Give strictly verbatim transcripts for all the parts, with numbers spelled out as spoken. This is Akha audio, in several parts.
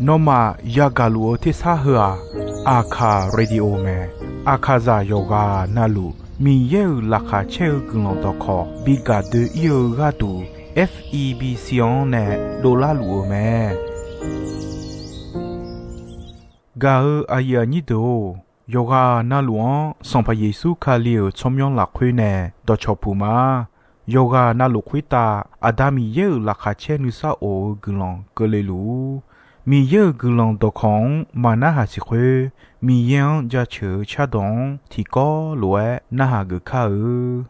Nawmaf yagaq luf-eu tersar heu-aq, Aqkaq Radio mae. Aqkaqzaq yawqghaq navluf Miqyaer-euq laqkhaq caer-eu guiqlanq dawqkawq bi gaq doe-ir-eu gharduq, F E B C-anr nae dovlar luf-eu mae. Gaq-eu aqyuif aqnyir deuq-or, yawqghaq navluf-anr Sanqpaq Yeqsur Kali-euq tsawrmyanr lafkhoer nae dawqcawq puq ma. Yawqghaq navluf khoertav Aqda Miqyaer-euq laqkhaq caer nuisar of-eu guiqlanq keuvle luf-ur. Miqyaer-euq guiqlanq dawqkawq-anr maqnarhaq siq khoer, Miqyaer-anr jaceuq-eu cardawq-anr tiqkawv lof-aer narhaq geuf kar-eu.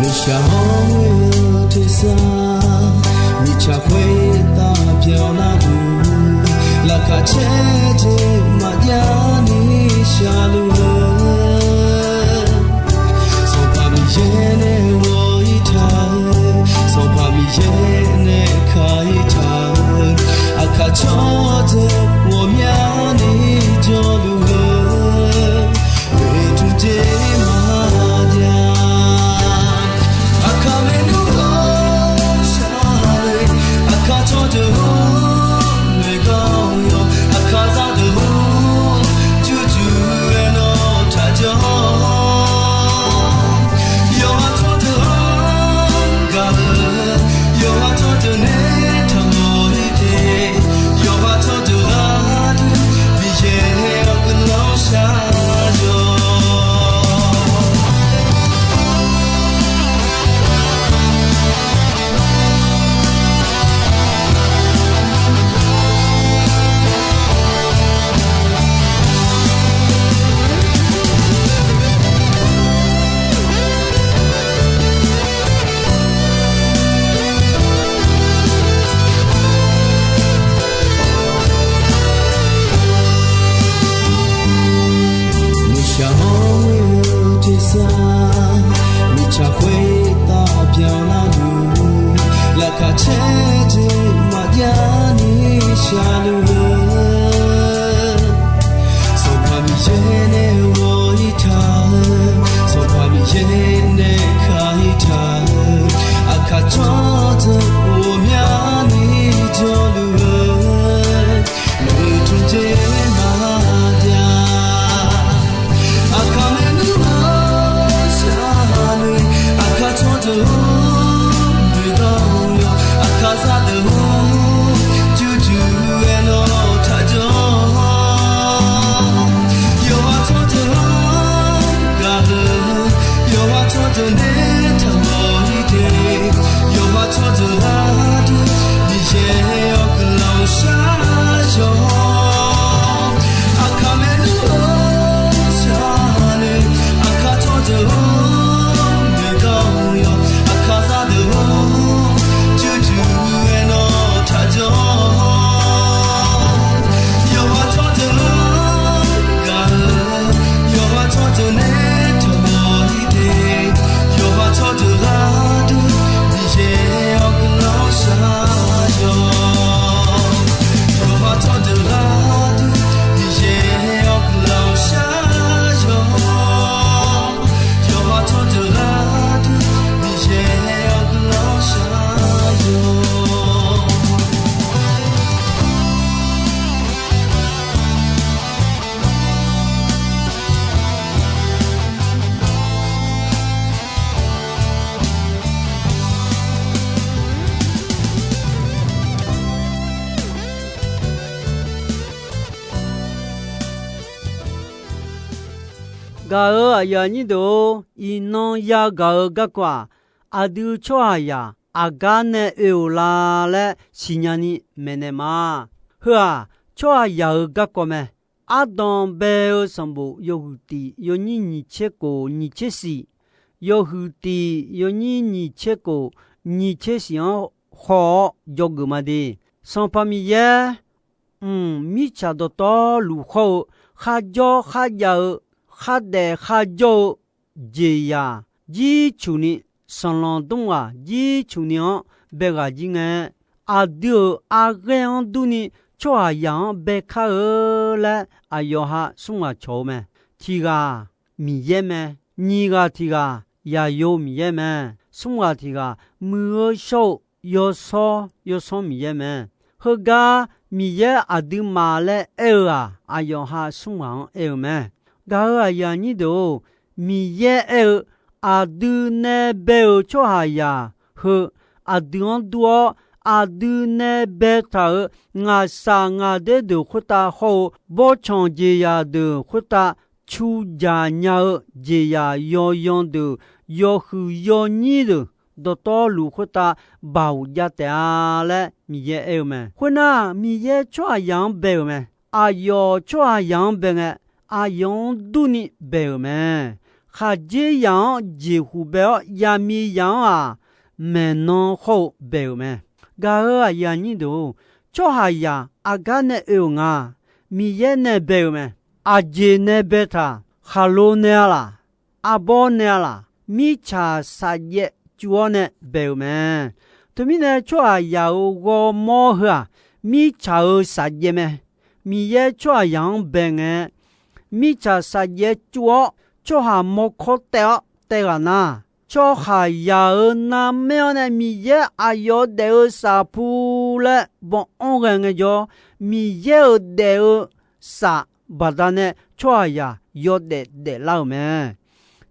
Nuishaq hawr-eu tersar, mirtsaq khoertav byanlar-eu, laqkhaq caer jeq maqjav ni shaqluf-eu, Sanqpaq Miqyaer nae ghawq-ir taq-eu, Sanqpaq Miqyaer nae ka-ir taq-eu, aqkaq tsawrdeuq ghawqmyani jawrluf-eu, oeqtmq jeq maqjav. Aqkaq maernmr ghawqshaq-eu, aqkaq tsawrdeuq-or, noeqgawr yawq, aqkaq zaqdeuq-or, jurjur-aer nawr taqjawr. Yawqha tsawrdeuq-anr gaq-eu, yawqha tsawrdeuq nae taqmawf-ir te. Yawqha tsawrdeuq gharduq, Miqyaer-awr guiqlanq shar-awq. Nuishaq hawr-eu tersar, mirtsaq khoertav byanlar-eu, laqkhaq caer jeq maqjav ni shaqluf-eu, Sanqpaq Miqyaer nae ghawq-ir taq-eu, Sanqpaq Miqyaer nae ka-ir taq-eu, aqkaq tsawrdeuq ghawqmyani jawrluf-eu, oeqtmq jeq maqjav. Aqkaq maernmr ghawqshaq-eu, aqkaq tsawrdeuq-or, noeqgawr yawq, aqkaq zaqdeuq-or, jurjur-aer nawr taqjawr. Yawqha tsawrdeuq-anr gaq-eu, yawqha tsawrdeuq nae taqmawf-ir te. Yawqha tsawrdeuq gharduq, Miqyaer-awr guiqlanq shar-awq. Aqkaq maernmr ghawqshaq-eu, aqkaq tsawrdeuq-or, noeqgawr yawq, aqkaq zaqdeuq-or, jurjur-aer nawr taqjawr. Yawqha tsawrdeuq-anr gaq-eu, yawqha tsawrdeuq nae taqmawf-ir te. Yawqha tsawrdeuq gharduq, Miqyaer-awr guiqlanq shar-awq. Yawqha tsawrdeuq gharduq, Miqyaer-awr guiqlanq shar-awq. Yawqha tsawrdeuq gharduq, Miqyaer-awr guiqlanq shar-awq. Gaq-eu aqyuif aqnyir deuq-or, iqnan yagaq-eu garkawv-aq, aqdui tsawrhaqzaq aqgar nae oe-euq la laer siqnya ni maeqnaeq ma. Heu-aq, tsawrhaqzaq-euq garkawv mae. Ardanq bae-eu sanqbof yawhuiq tiq yawnyir nyiq tser kof nyiq tser siq, yawhuiq tiq yawnyir nyiq tser kof nyiq tser siq-anr haw-awr dzawgeuf ma de. Sanqpaq Miqyaer mq mirtsaq dawqtawvluf khawr-eu, kharjawr kharjav-eu, khardaef kharjawr-eu jeqzaq jircuq ni, sanqlanq dmr ghaq jircuq ni-anr bae ghaq jir ngae, aqdui-euq arghaer-anr durni tsawrhaqzaq-anr bae kar-eu laer aqyawf ha smr ghaq cawq-eu mae. Tiq ghaq Miqyaer mae. Nyiq ghaq tiq ghaq Yaqyo Miqyaer mae. Smr ghaq tiq ghaq muiq-eu shawr-eu Yawshawr Yawsanr Miqyaer mae. Heugar Miqyaer aqduimaf laer aer-eu-aq, aqyawf ha smr ghaq-anr aer-eu mae. Gaq-euq aqyuif aqnyir deuq-or, Miqyaer aer-eu, aqdui nae bae-euq tsawrhaqzaq heu, aqdui-anr dur-awr, aqdui nae baetaq-euq ngaqshaq ngaqder deuq khoertav hawr-eu, bawrtsanq jeqzaq deuq khoertav cu dzaq nya-eu jeqzaq yawyan deuq, yawhuiq yawnyir deuq, dawqtawvluf khoertav baoq jav taef-a laer Miqyaer aer-eu mae. Khoernar, Miqyaer tsawrhaqzaq-anr bae-euq mae. Aqyawf tsawrhaqzaq-anr bae ngae, aqyawf-anr durni bae-euq mae. Khaqdzerzaq-anr jeqhuq bae-awr, yaqmiqzaq-anr-aq, maeqnan hawr-eu bae-euq mae. Gaq-euq aqyuif aqnyir deuq-or, tsawrhaqzaq aqgar nae oe-euq nga. Miqyaer nae bae-euq mae. Aqjeq nae baetaq, khaqlo nae-a laq, arbawr nae-a laq, mirtsaq safjaev cuv-awr nae bae-euq mae. Teumirnae tsawrhaqzaq-euq ghawrmawr heu-aq, mirtsaq-euq safjaev mae. Miqyaer tsawrhaqzaq-anr bae ngae, mirtsaq safjaev cuv-awr, tsawrhaq mawrkawr taev-awr taev ghaq nar, tsawrhaqzaq-euq narmaer-awr nae Miqyaer aqyawf daef-eu safpu laer bawanr ghae ngaejawr, Miqyaer-euq daef-eu saf baqdanae tsawrhaqzaq yawdaef daeflar-euq mae.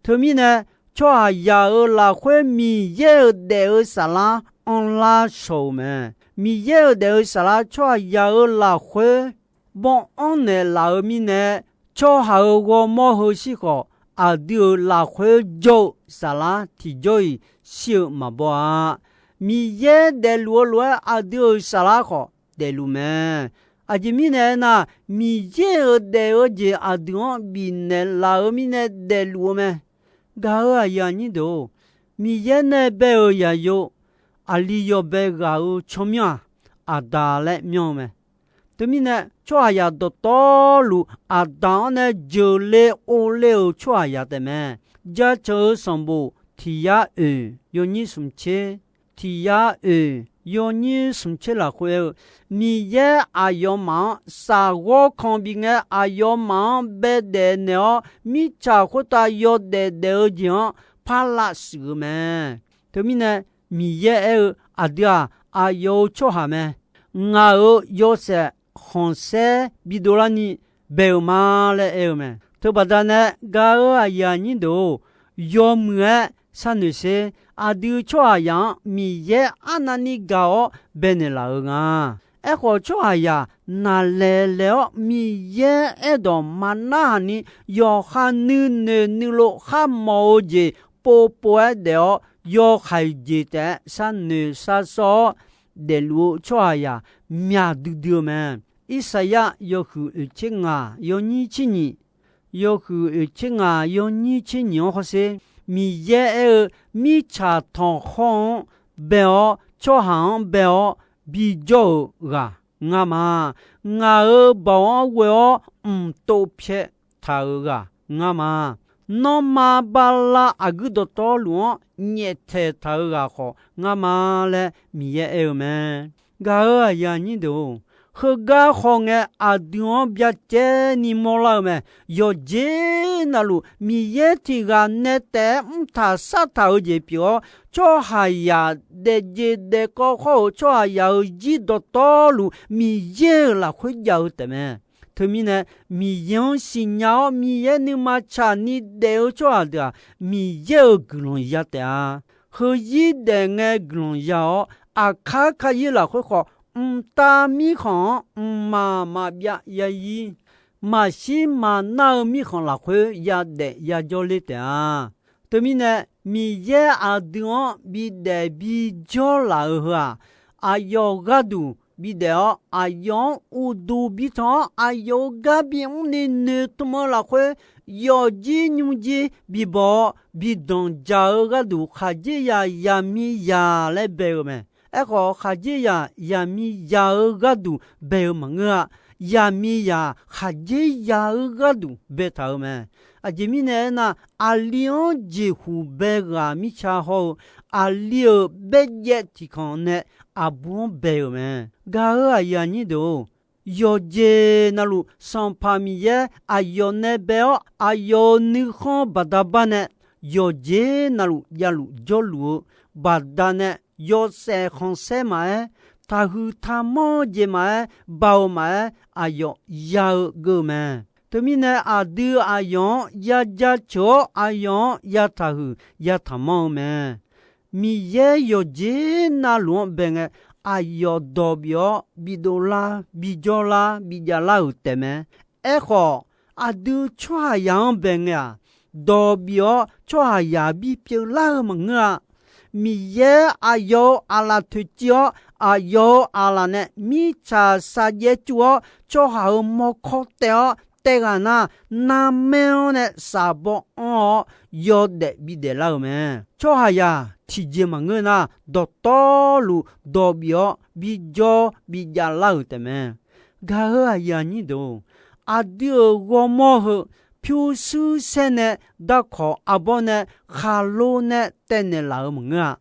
Teumirnae, tsawrhaqzaq-euq lafkhoer Miqyaer-euq daef-eu saflar anrlar shawq-euq mae. Miqyaer-euq daef-eu saflar tsawrhaqzaq-euq lafkhoer bawanr naeqlaf-eu mirnae, tsawrhaq-euq ghawrmawr heu shir khawf, aqdui-euq lafkhoer jawr-eu saflar tiqjawr-iq shir-eu maqbaw-a. Miqyaer daefluf-eu lof-aer aqdui-euq saflar khawf daefluf mae. Aqjeq mirnae aernar, Miqyaer-euq daef-eu jeq aqdui-anr bifnaeq laf-eu mirnae daefluf-eu mae. Gaq-euq aqyuif aqnyir deuq-or, Miqyaer nae bae-euq yaqyo, aqli yawbae ghaq-euq tsawrmyanr-aq, Aqda laer myanr-eu mae. Teumirnae, tsawrhaqzaq dawqtawvluf Aqda-anr nae jeuqle orle-euq tsawrhaqzaq taefmae. Jaceuq-eu sanqbof tiq yar oeq yawnyir smq tser, tiq yar oeq yawnyir smq tser lafkhoer-eu, Miqyaer aqyawfmaf-anr safghawr kan bingae aqyawfmaf-anr baedaef naeq-awr, mirtsaq khoertav yawdaef daef-eu jeq-anr par lavshuif-eu mae. Teumirnae, Miqyaer aer-eu, aqdui-aq, aqyawf-euq tsawrhaq mae. Ngaq-euq yawshaef khanqsaer bidov larni bae-euq ma laer aer-eu mae. Teubaqda nae gaq-euq aqyuif aqnyir deuq-or, yawmuiq-aer sharnoeq sher. Aqdui tsawrhaqzaq-anr Miqyaer arnavni gaq-awr baenaeq laf-eu nga. Aerkhawf, tsawrhaqzaq naqlaeq laeq-awr Miqyaer aerdawq maqnarhaq ni yawqha nuinoeq nuilov kharmawf-eu jeq povpov-aer daef-awr, yawhaiq jeq taef-aer sharnoeq sharsawr-awr daefluf-eu tsawrhaqzaq myaq duidui-eu mae. Irsaqyar yawhuiq oeq tser ngaq yawnyir tser nyiq, yawhuiq oeq tser ngaq yawnyir tser nyiq-anr hawsher. Miqyaer aer-eu, mirtsaq tanqkhawr anr bae-awr, tsawrhaq-anr bae-awr bijawr-euq ghaq ngar ma. Ngaq-euq baoq-anr ghoe-awr mqtov pyaeq taq-euq ghaq ngar ma. Nanrma bala aqguir dawqtawvluf-anr nyaeftaeq taq-euq ghaq khawf ngar ma laer Miqyaer aer-eu mae. Gaq-euq aqyuif aqnyir deuq-or, heugar hawngae aqdui-anr byacaevni mawrlar-eu mae. Yawqjeq navluf Miqyaer tiq ghaq nae taef-aer mrtaq sartaq-eu jeq pyeuf-awr, tsawrhaqzaq daefjeq daefkawv khawr-euq tsawrhaqzaq-euq zir dawqtawvluf Miqyaer-euq lafkhoer jav-eu taefmae. Teumirnae, Miqyaer-anr siqnya-awr Miqyaer nuima tsaqni daef-eu tsawrhaq deuq-aq, Miqyaer-euq guiqlanq ya taef-a. Heuzir daef ngae guiqlanq ya-awr, aqkar karyir lafkhoer khawf, mqtav mirkhanq-anr mqmaq maqbyav ya-ir, maqshir maqnar-eu mirkhanq lafkhoer yadaef yajawr ler taef-a. Teumirnae, Miqyaer aqdui-anr bidaef bijawr laf-eu heu-aq, aqyawf gharduq bidaef-awr, aqyawf-anr uqduq bitanq-awr, aqyawf-euq gar bimr ni noeqtmq-eu lafkhoer, yawfjir nymrjir bibaw-awr, bidanq dzaq-eu gharduq khaqdzerzaq yaqmiqzaq laer bae-eu mae. Aerkhawf, khaqdzerzaq zaqmiqzaq-eu gharduq bae-eu maqngeur-a. Zaqmiqzaq khaqdzerzaq-eu gharduq baetaq-euq mae. Aqjeq mirnae aernar, aqli-anr jeqhuq bae ghaq mirtsa hawr-eu, aqli-euq baerjaev tiqkanq nae aqbur-anr bae-euq mae. Gaq-euq aqyuif aqnyir deuq-or, yawqjeq navluf Sanqpaq Miqyaer aqyawf nae bae-awr, aqyawf-euq nuikhanr baqda bar nae, yawqjeq navluf javluf jawrluf-eu baqdanae, yawshaef khanqsaer maqaer, taqhuiq taqmanr-eu jeq maqaer, baoq maqaer, aqyawf ya-eu geur-eu mae. Teumirnae, aqdui aqyawf-anr ya jaceuq-awr, aqyawf-anr ya taqhuiq ya taqmanr-eu mae. Miqyaer yawqjeq navluf-anr bae ngae, aqyawf dawq bif-awr bidov lar, bijawr lar, bijav lar-euq taefmae. Aerkhawf, aqdui tsawrhaqzaq-anr bae ngae-aq, dawq bif-awr tsawrhaqzaq bipyeuf lar-eu maqngeur-a. Miqyaer aqyawf-euq aqlaf toeqciv-awr, aqyawf-euq aqlaf nae mirtsaq saqjaev cuv-awr, tsawrhaq-euq mawrkawr taev-awr taev ghaq nar, narmaer-anr nae shaqbaw anr-awr yawdaef bidaef lar-euq mae. Tsawrhaqzaq tiqjeq maqngeur nar, dawqtawvluf dawq bif-awr bijawr bijav lar-euq taefmae. Gaq-euq aqyuif aqnyir deuq-or, aqdui-euq ghawrmawr heu pyurshuir saer nae darkawq arbawr nae khaqlo nae taevnaeq laf-euq maqngeur-a.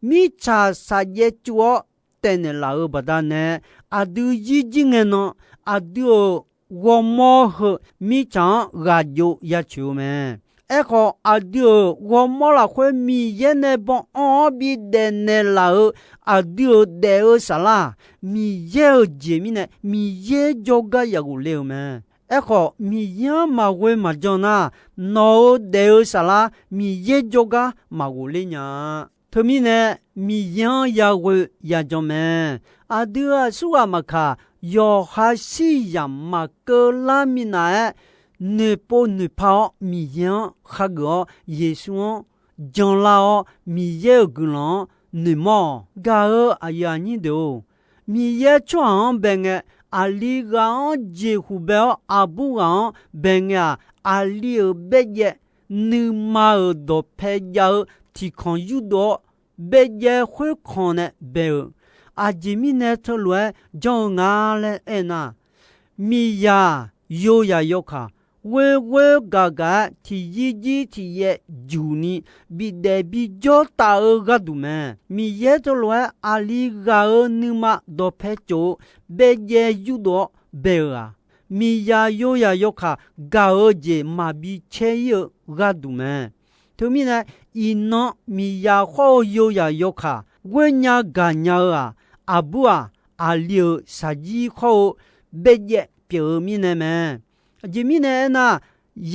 Mirtsaq saqjaev cuv-awr taevnaeq laf-euq baqdanae, aqdui yirjir ngae nan, aqdui-euq ghawrmawr heu mirtsaq-anr ghaq jov ya coeq-eu mae. Aerkhawf, aqdui-euq ghawrmawr lafkhoer Miqyaer nae baw anr-awr bidaef naeqlaf-euq aqdui-euq daef-eu saflar-aq, Miqyaer-euq jeq mirnae Miqyaer jawrgar yaf ghofle-euq mae. Aerkhawf, Miqyaer-anr maqghoe maqjan nar, nawq-euq daef-eu saflar Miqyaer jawrgar maqghofler nya-a. Teumirnae, Miqyaer-anr yaghoe yajan mae. Aqdui aqsurghaq maqkaq, yawqha shirzaq maqkeuv lar minav-aer, noeqpov noeqpa-awr Miqyaer-anr khageuf-awr, Yeqsur-anr janlar-awr, Miqyaer-euq guiqlanq-anr noeqmawr-awq. Gaq-euq aqyuif aqnyir deuq-or, Miqyaer tsawrhaq-anr bae ngae, aqli ghaq-anr jeqhuq bae-awr, aqbur ghaq-anr bae ngae-aq, aqli-euq baerjaev nuima-euq dawqpae jav-eu tiqkanq yurdov-awr, baerjaev khoerkanq nae bae-eu. Aqjeq mirnae teulof-aer janr-eu nga laer aernar, miqzaq yoyaq yawkaq ghoer ghoer gaq gaq-aer tiqyir jir tiqyaev juq ni bidaef bijawr taf-eu gharduq mae. Miqyaer teulof-aer aqli ghaq-euq nuima dawqpae cof-eu baerjaev yurdov-awr bae-eu-aq, miqzaq yoyaq yawkaq gaq-eu jeq maqbi caer ir-eu gharduq mae. Teumirnae, iqnan miqzaq khawr-eu yoyaq yawkaq ghoer nya gaq nya-eu-aq, aqbur-aq, aqli-euq shaqjir khawr-eu baerjaev pyeuf-eu mirnae mae. Aqjeq mirnae aernar,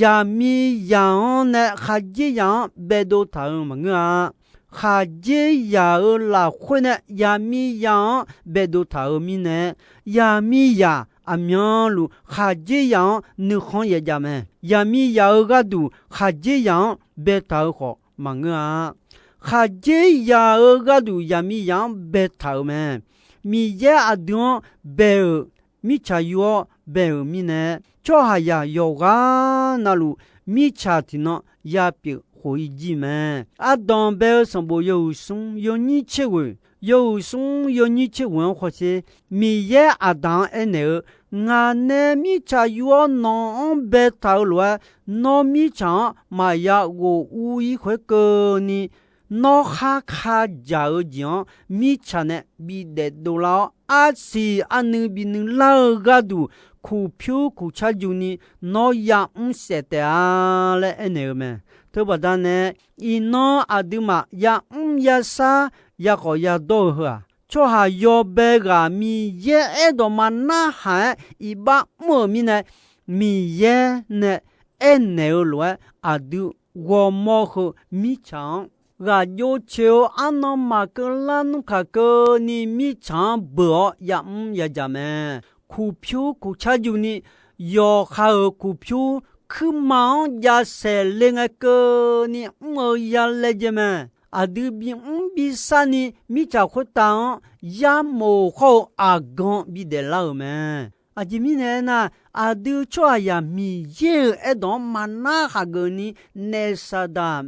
zaqmiqzaq-anr nae khaqdzerzaq-anr baedov taq-euq maqngeur-a. Khaqdzerzaq-euq lafkhoer nae zaqmiqzaq-anr baedov taq-euq mirnae, zaqmiqzaq aqmyanluf khaqdzerzaq-anr nuikhanr yaejav mae. Zaqmiqzaq-euq gharduq khaqdzerzaq-anr baetaq-eu khawf maqngeur-a. Khaqdzerzaq-euq gharduq zaqmiqzaq-anr baetaq-euq mae. Miqyaer aqdui-anr bae-euq mirtsaq yur-awr bae-euq mirnae, tsawrhaqzaq yawqghaq navluf mirtsaq tiqnan yapyeuf khof-ir jir mae. Ardanq bae-eu sanqbof yawhuiq smr yawnyir tser ghoeq, yawhuiq smr yawnyir tser ghoeq-anr hawsher. Miqyaer Aqdaq-anr aernaeq-eu, Ngaq nae mirtsaq yur-awr nawq-anr baetaq-eu lof-aer, nawr mirtsaq-anr maqya ghof ur-ir khoerkeuvni, nawr khar ka jaq-eu jeq-anr mirtsaq nae bidaef dovlar-awr, arsiq arnuiv binuiv lar-eu gharduq kuqpyur kuqcar juni nawr yamr saef taef-a laer aernaeq-eu mae. Teubaqda nae, iqnan aqduimaf yamr yashar yakhawf yadawr-eu heu-aq, tsawrhaq yawbae ghaq Miqyaer aerdawq maqnarhaq-aer iqbax mr-euq mirnae, Miqyaer nae aernaeq-eu lof-aer aqdui ghawrmawr heu mirtsaq-anr ghaq jov coeq-eu arnan maqkeuv lar nmr kaq keuvni mirtsaq-anr beuq-awr yamr yajaq mae. Kuqpyur kuqcar juni yawqha-euq kuqpyur kuirma-anr jav saeq le ngae keuvni mr-eu yalaejae mae. Aqdui bimr bisarni mirtsaq khoertav-anr yarmof khawr-eu aqgan bidaef lar-euq mae. Aqjeq mirnae aernar, aqdui tsawrhaqzaq Miqyaer-euq aerdawq-anr maqnarhaq geufni naef saqdaq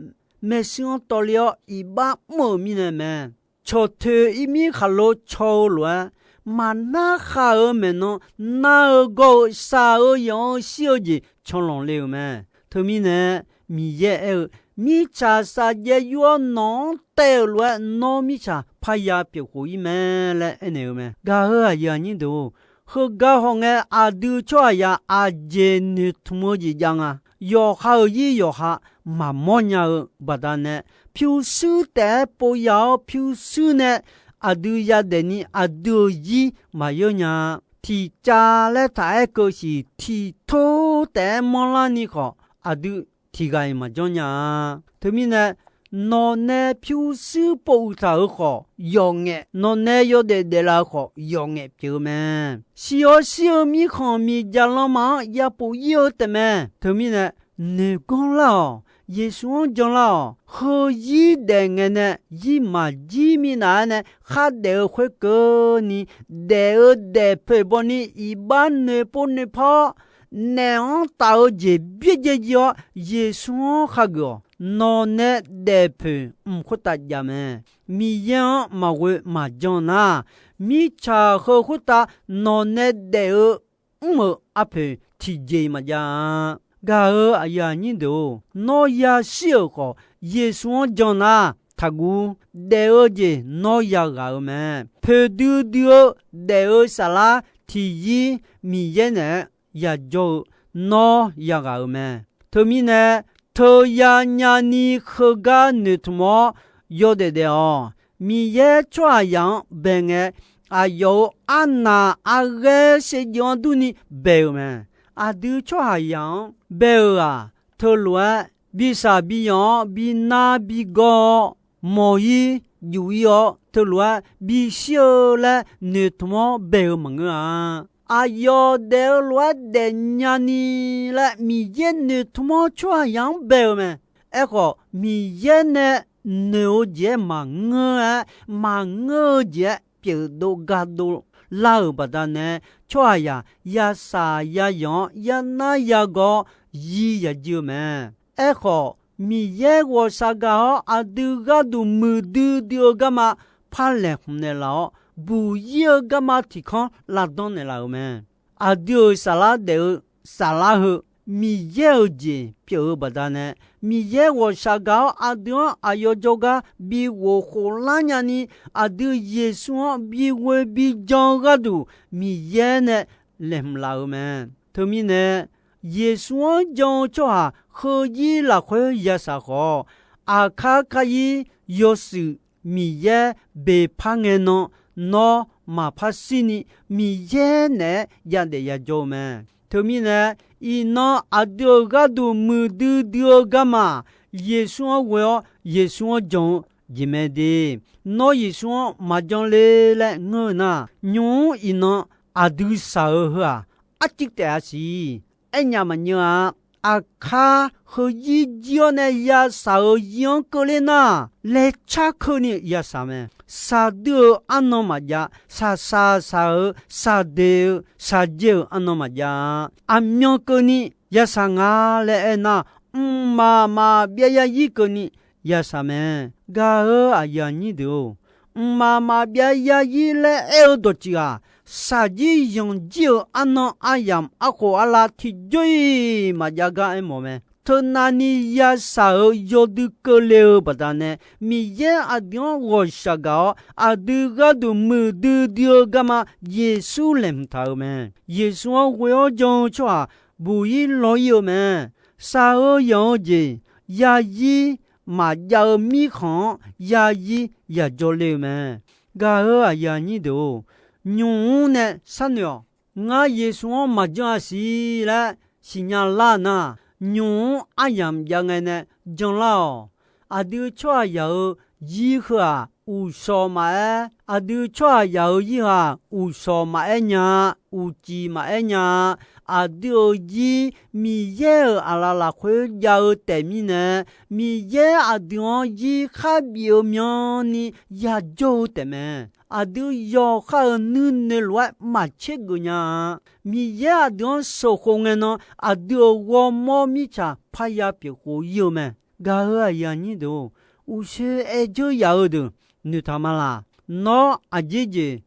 maershuir-anr tawvler-awr iqbax mr-euq mirnae mae. cawqtoeq ir mir khaqlo caw-eu lof-aer, maqnar khaq-euq maeqnan nar-eu gawr-eu shaq-eu yanq-eu shir-eu jeq canlanq le-euq mae. Teumirnae, Miqyaer aer-eu, mirtsaq shaqjaev yur-awr nawq-anr taev-euq lof-aer nawr mirtsaq parya pyeuf khof ir mae laer aernaeq-eu mae. Gaq-euq aqyuif aqnyir deuq-or, heugar hawngae aqdui tsawrhaqzaq aqjeq noeqtmq-eu jeq jav nga. Yawqha-euq zir yawqha maqmawr nya-eu baqdanae, pyurshuir taef-aer pov ya-awr pyurshuir nae aqdui yadaef ni aqdui-euq zir maqyeur nya-a. Tiqcav laer taq-aer keuv siq, tiqtor taef-aer manrlar ni khawf aqdui tiqghaq-iq maqjanr nya-a. Teumirnae, nawqnae pyurshuir pov uiqtaq-euq khawf yawqngaef, nawqnae yawdaef daeflaf-eu khawf yawqngaef pyeuf-eu mae. Shir-awr shir-eu mirkhanq miqdzaq lanma-anr yapuf ir-eu taefmae. Teumirnae, noeq ganr lar-awq. Yeqsur-anr jan lar-awq. Heuzir daef ngae nae zir maqjir minav-aer nae khardaef-eu khoerkeuvni, daef-eu daefpoeq bawni iqbax noeqpov noeqpar-awr, naef-anr taf-eu jeq byaerdzae jir-awr, Yeqsur-anr khageuf-awq. Nawqnae daefpoeq mq khoertav jav mae. Miqyaer-anr maqghoe maqjan nar, mirtsaq heu khoertav nawqnae daef-eu mr-euq arpoeq tiqjeq-iq maqjav-a. Gaq-euq aqyuif aqnyir deuq-or, nawr yashir-euq khawf, Yeqsur-anr jan nar, taqguv. Daef-eu jeq nawr yaghaq-euq mae. Poeqdui dui-eu daef-eu saflar tiqzir Miqyaer naeq-aer yajawr-eu nawr yaghaq-euq mae. Teumirnae, teuya nyani heugar noeqtmq-awr yawdaef daef-awq. Miqyaer tsawrhaqzaq-anr bae ngae, aqyawf-euq arnaq arghaer shevdzeuf-anr durni bae-euq mae. Aqdui tsawrhaqzaq-anr bae-euq-aq, teulof-aer bisaq biyanq-awr binar bigawr-awr, mawq-ir juf-ir-awr teulof-aer bishir-eu laer noeqtmq-awr bae-eu maqngeur-a. Aqyawf daef-eu lof-aer daefnya ni laer Miqyaer noeqtmq-awr tsawrhaqzaq-anr bae-eu mae. Aerkhawf, Miqyaer nae noeq-eu jeq-aer maqngeur-aer, maqngeur-eu jeq-aer pyeufdov gardov lar-euq baqdanae, tsawrhaqzaq yasaq yayanq-awr yanar yagawr-awr zir yajir-eu mae. Aerkhawf, Miqyaer ghawqshaq gaq-awr aqdui gharduq muiqdui dui-eu garma par laeqhmq naeqlaf-awr, buq-ir-eu garma tiq kanr lavdanr naeqlaf-euq mae. Aqdui-euq saflar daef-eu saflar heu Miqyaer-euq jeq pyeuf-eu baqdanae, Miqyaer ghawqshaq gaq-awr aqdui-anr aqyawf jawrgar bi ghofkhof lar nyani, aqdui Yeqsur-anr bighoe bijan-eu gharduq Miqyaer nae laeqhmq laf-euq mae. Teumirnae, Yeqsur-anr jan-eu tsawrhaq heuzir lafkhoer yasaq khawf, aqkar kar-ir yawshuif Miqyaer beqpar ngae nan, nawr maqpar shirni Miqyaer naeq-aer yadaef yajawr-eu mae. Teumirnae, iqnan aqdui-euq gharduq muiqdui dui-eu garma, Yeqsur-anr ghoe-awr Yeqsur-anr jan-eu jeq mae de. Nawr Yeqsur-anr maqjan le laer ngeur-eu nar, nymq-mr iqnan aqdui shaq-eu heu-aq, arcuiv taef-a siq. Aernya maqnyeuv-a. Aqkar heuzir jir-awr nae yasaq-euq zir-anr keuvler nar, laecar keuvni yasaq mae. Shaqdui-euq arnan maqjav. Shaqshaq shaq-euq, shaqdeq-eu, shaqjae-euq arnan maqjav-a. Aqmyan keuvni yasaq nga laer aernar, mqmaq maqbyav yazir keuvni yasaq mae. Gaq-euq aqyuif aqnyir deuq-or, mqmaq maqbyav yazir laer aer-eu dawqtsuif-aq, shaqjir yanqjir-euq arnan aryamq arkhof arlav tiqjawr-iq maqjav gar aermawf mae. Teunavni yasaq-euq yawdui keuvle-eu baqdanae, Miqyaer aqdui-anr ghawqshaq gaq-awr, aqdui gharduq muiqdui dui-eu garma Yeqsur laeqhmq taq-euq mae. Yeqsur-anr ghoe-awr jan-eu tsawrhaq buq-ir law-ir-eu mae. Shaq-eu yanq-eu jeq, yazir maqjav-eu mirkhanq-anr yazir yajawr le-eu mae. Gaq-euq aqyuif aqnyir deuq-or, nymq-mr nae sharnoeq-awq. Ngar Yeqsur-anr maqjan-a siq laer siqnya lar nar, nymq-mr aryamq jav ngae nae janlar-awq. Aqdui tsawrhaqzaq-euq zir heu-aq, uqshawq maqaer, aqdui tsawrhaqzaq-euq zir heu-aq, uqshawq maqaer nya-a, uqcif maqaer nya-a. Aqdui-euq zir Miqyaer-euq aqlaf lafkhoer jav-eu taef mirnae, Miqyaer aqdui-anr zir kharbif-eu myanni yajawr-eu taefmae. Aqdui yawqha-euq nuinoeq lof-aer maqtser geuf nya-a. Miqyaer aqdui-anr sheuqkhof ngae nan, aqdui-euq ghawrmawr mirtsaq parya pyeuf khof ir-eu mae. Gaq-euq aqyuif aqnyir deuq-or, uqshoe aer dzeur yaf-eu deuq, noeqtaq ma laq? Nawr aqjeq jeq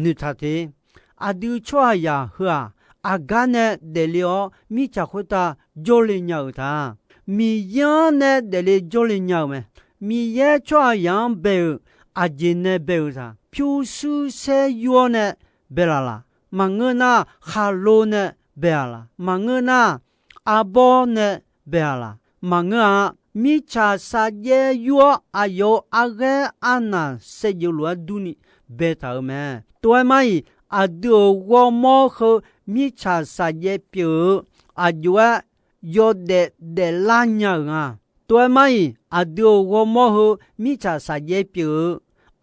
noeqtaq te. Aqdui tsawrhaqzaq heu-aq, aqgar nae daefle-awr mirtsaq khoertav jawrle nya-euq ta. Miqyaer-anr nae daefle jawrle nya-euq mae. Miqyaer tsawrhaqzaq-anr bae-euq aqjeq nae bae-euq taq. Pyurshuir saer yur-awr nae bae laf laq? Maqngeur nar, khaqlo nae bae-aq laq? Maqngeur nar, arbawr nae bae-aq laq? Maqngeur-a. Mirtsaq saqjaev yur-awr aqyawf-euq arghaer arnaq saevdzeuf lof-aer durni baetaq-euq mae. Tov-aer mar-iq, aqdui-euq ghawrmawr heu mirtsaq saqjaev pyeuf-eu aqjox-aer yawdaef daeflar nya-euq nga. Tov-aer mar-iq, aqdui-euq ghawrmawr heu mirtsaq saqjaev pyeuf-eu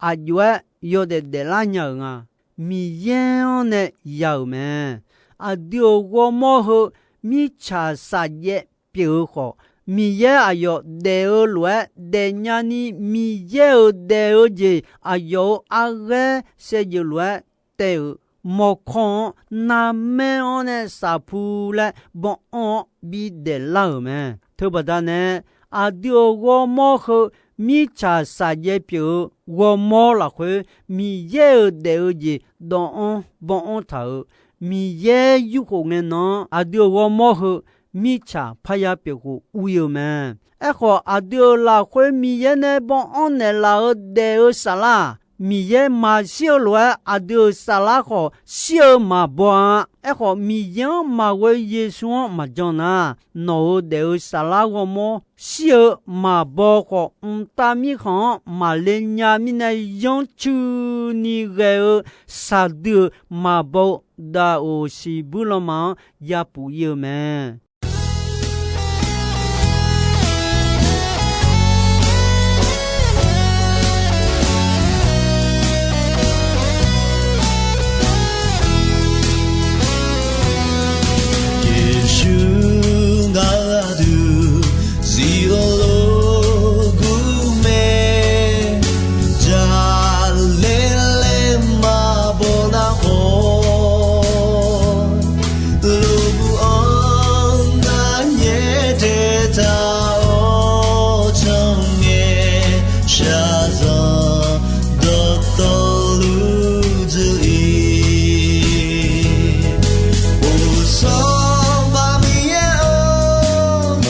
aqjox-aer yawdaef daeflar nya-euq nga. Miqyaer-anr nae ya-euq mae. Aqdui-euq ghawrmawr heu mirtsaq saqjaev pyeuf-eu khawf, Miqyaer aqyawf daef-eu lof-aer daefnya ni Miqyaer-euq daef-eu jeq aqyawf-euq arghaer saevdzeuf lof-aer taev-euq mawrkawr-anr narmaer-anr nae safpu laer banr-anr-awr bidaef lar-euq mae. Teubaqda nae, aqdui-euq ghawrmawr heu mirtsaq saqjaev pyeuf-eu ghawrmawr lafkhoer Miqyaer-euq daef-eu jeq dawv-anr banr-anr taq-euq Miqyaer yurkhof ngae nan-anr aqdui-euq ghawrmawr heu mirtsaq parya pyeuf khof ur-ir-eu mae. Aerkhawf, aqdui-euq lafkhoer Miqyaer nae banr-anr naeqlaf-eu daef-eu saflar-aq, Miqyaer maqshir-eu lof-aer aqdui-euq saflar khawf shir-eu maqbaw-a. Aerkhawf, Miqyaer-anr maqghoe Yeqsur-anr maqjan nar, nawq-euq daef-eu saflar ghawrmawr shir-eu maqbaw khawf, mqtav mirkhanq-anr maqle nya mirnae yanrcuini ghae-eu saqdui-euq maqbaw-eu daqoq siqbuir lanma-anr yapuf-ir-eu mae. Yeqsur ngar aqdui zif-eu lof gur mae. Jaqlaer laer maqbaw nar khawf, lof gur-anr ngar nyaer daetaq-awr, tsawrngae shaqzanq dawqtawvluf dzuif-ir. Uqsanq maqbif yaer-anr,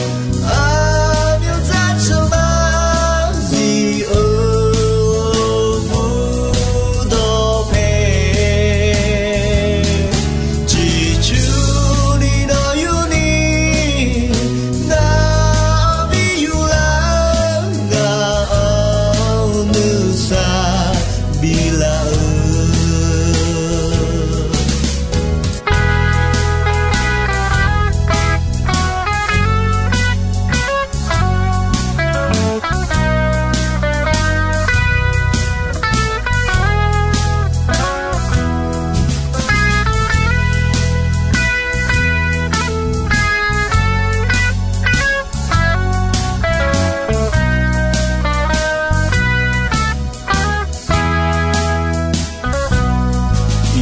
aqmyanr dzarceuq nar zif-eu mur dawqpae. Ciqcurni nawq yurni, ngaq-anr bi yurlar, ngaq-anr nuisar biflaf-eu.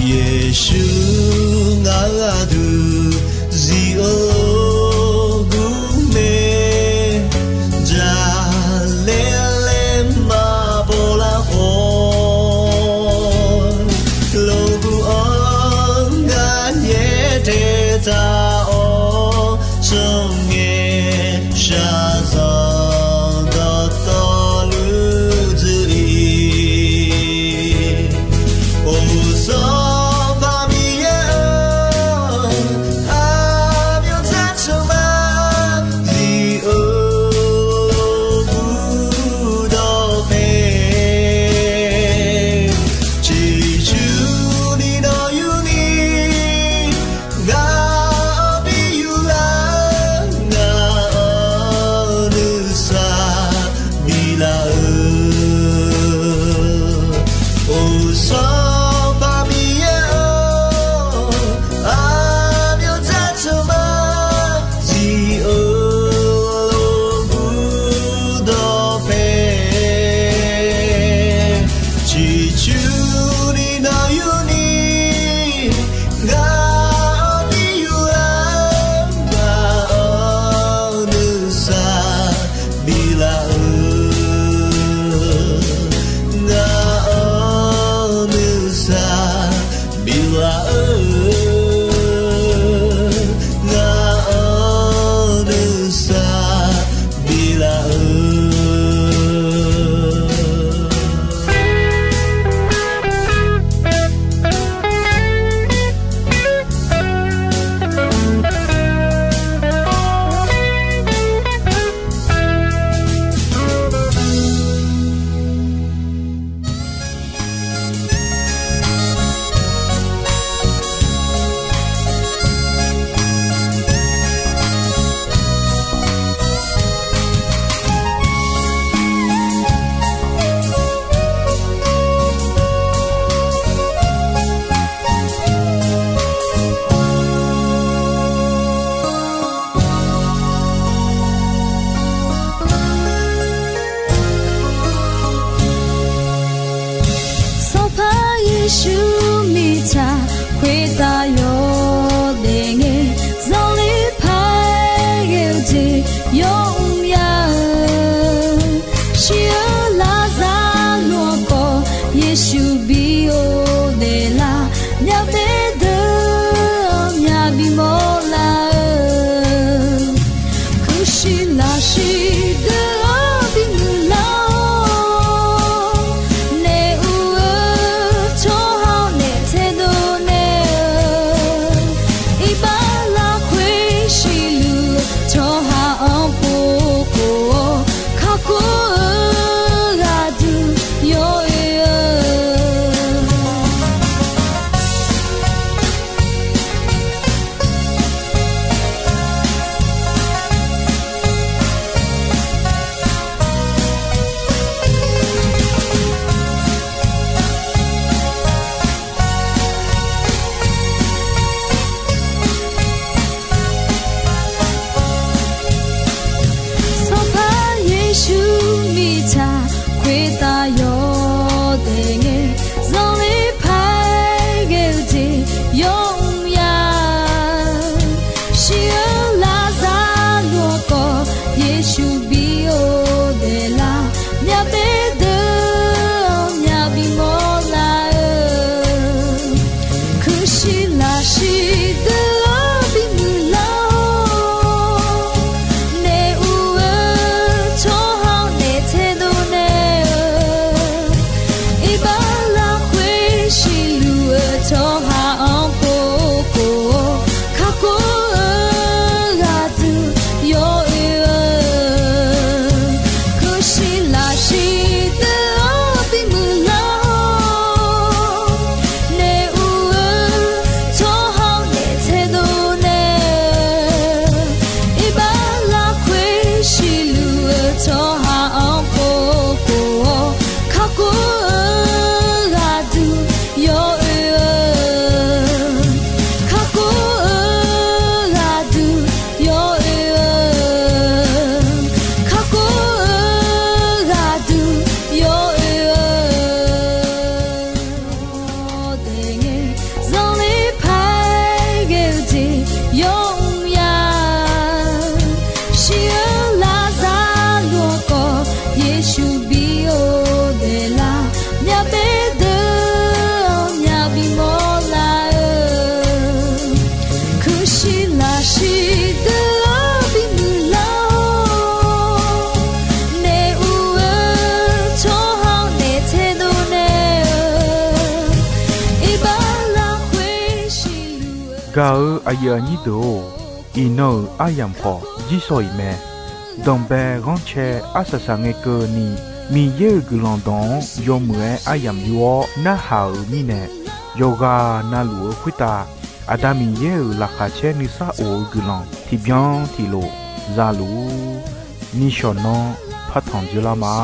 Yeqsur ngar aqdui zif-eu lof gur mae. Jaqlaer laer maqbaw lar khawf, lof gur-anr ngar nyaer daetaq-awr, tsawrngae shaqzanq dawqtawvluf dzuif-ir. Uqsanq maqbif yaer-anr, aqmyanr dzarceuq nar zif-eu mur dawqpae. Ciqcurni nawq yurni, ngaq-anr bi yurlar, ngaq-anr nuisar Shirlaqshir deuq-anr bimuiq lar-awr, naeq uq-eu tsawrhaq-anr naeq taedov naeq-eu, iqbax lafkhoer siqluf-eu. Gaq-eu aqyuif aqnyir deuq-or, iqnan-euq aryamq khawf jirsawq iq mae. Danqbae ghanrcae arsaq saqngae keuvni, Miqyaer-euq guiqlanq dawq-anr yawmuiq-aer aryamq yor-awr narhaq-euq mirnae, yawqghaq navluf-eu khoertav Aqda Miqyaer-euq laqkhaq caer nuisar of-eu guiqlanq tiqbyan tiqlof zaluf-ur. Nishawq nanr partanq dzeurlar ma.